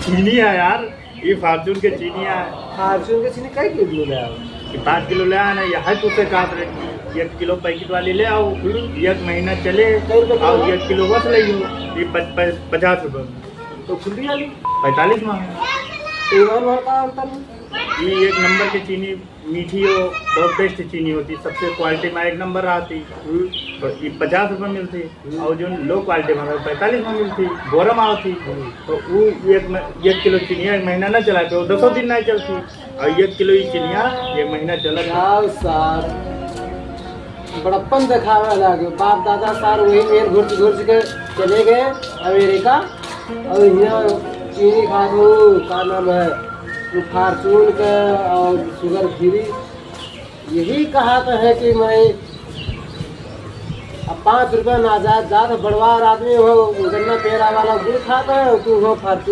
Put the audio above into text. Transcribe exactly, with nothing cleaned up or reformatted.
चीनी है यार, ये Fortune के चीनी है। Fortune के चीनी कै किलो ले आओ? ये पाँच किलो ले आना, ये है तुझसे कहा रहे, एक किलो पैकेट वाली ले आओ, हम्म। एक महीना चले, कै रुपये किलो और है? एक किलो बस ले लो, ये पच-, पच-, पचास रुपये में। तो खुली वाली? पैंतालीस में है। तो इमान वहाँ का अंतर है? ये एक नंबर की चीनी मीठी हो, बहुत बेस्ट चीनी होती, सबसे क्वालिटी में एक नंबर आती। हम्म। तो ये पचास रुपये मिलती। हम्म। और जो लो क्वालिटी में पैंतालीस में मिलती, गोरम आवती। हम्म। तो वो एक म-, एक किलो चीनी एक महीना ना चला, तो दसों दिन ना चलती। और एक किलो ही चीनिया एक महीना चला। जाओ सार, बड़प्पन देखावे लागे। बाप दादा सार वही में घुर्च घुर्च के चले गए अमेरिका। और यहाँ चीनी खात हो, का नाम है, वो Fortune का और Sugar Free। यही कहा तो है कि मैं अब पाँच रुपया ना जा, जा तो बड़वार आदमी हो, गन्ना पेरा वाला गुड़ खाता है, और तू हो Fortune।